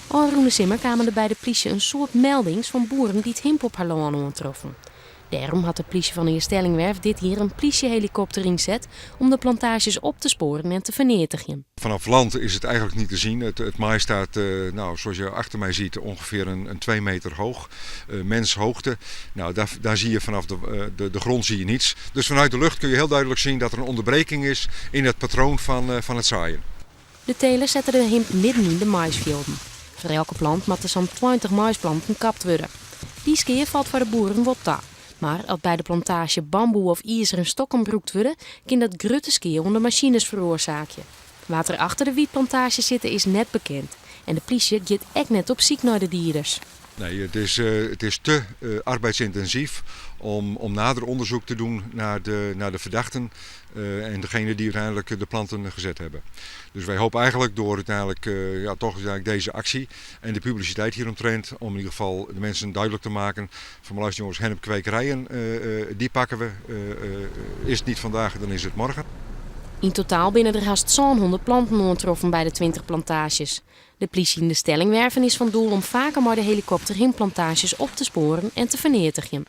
Ofrûne simmer kamen der by de plysje in soad meldings fan boeren dy't himp op har lân oantroffen. Dêrom hat de plysje fan Eaststellingwerf dit jier in plysjehelikopter ynset om de plantaazjes op te spoaren en te ferneatigjen. Vanaf land is het eigenlijk niet te zien. Het mais staat, nou, zoals je achter mij ziet, ongeveer een 2 meter hoog. Menshoogte. Nou, daar zie je vanaf de grond zie je niets. Dus vanuit de lucht kun je heel duidelijk zien dat er een onderbreking is in het patroon van het zaaien. De telers sette de himp midden yn de maisfjilden. Foar elke plant moatte sa'n 20 maisplanten kapt wurde. Dy skea falt foar de boeren wol ta. Mar as by de plantaazje bamboe of izeren stokken brûkt wurde, kin dat grutte skea oan de masines feroarsaakje. Wa't der achter de wytplantaazje sitte is net bekend en de plysje giet ek net op syk nei de dieders. Nee, het is te arbeidsintensief om nader onderzoek te doen naar de verdachten en degene die uiteindelijk de planten gezet hebben. Dus wij hopen eigenlijk door uiteindelijk, ja, toch uiteindelijk deze actie en de publiciteit hieromtrent om in ieder geval de mensen duidelijk te maken van: luister jongens, hennepkwekerijen, die pakken we. Is het niet vandaag, dan is het morgen. Yn totaal binne der hast 700 planten oantroffen by de 20 plantaazjes. De plysje yn de Stellingwerven is fan doel om faker mei de helikopter himpplantaazjes op te spoaren en te ferneatigjen.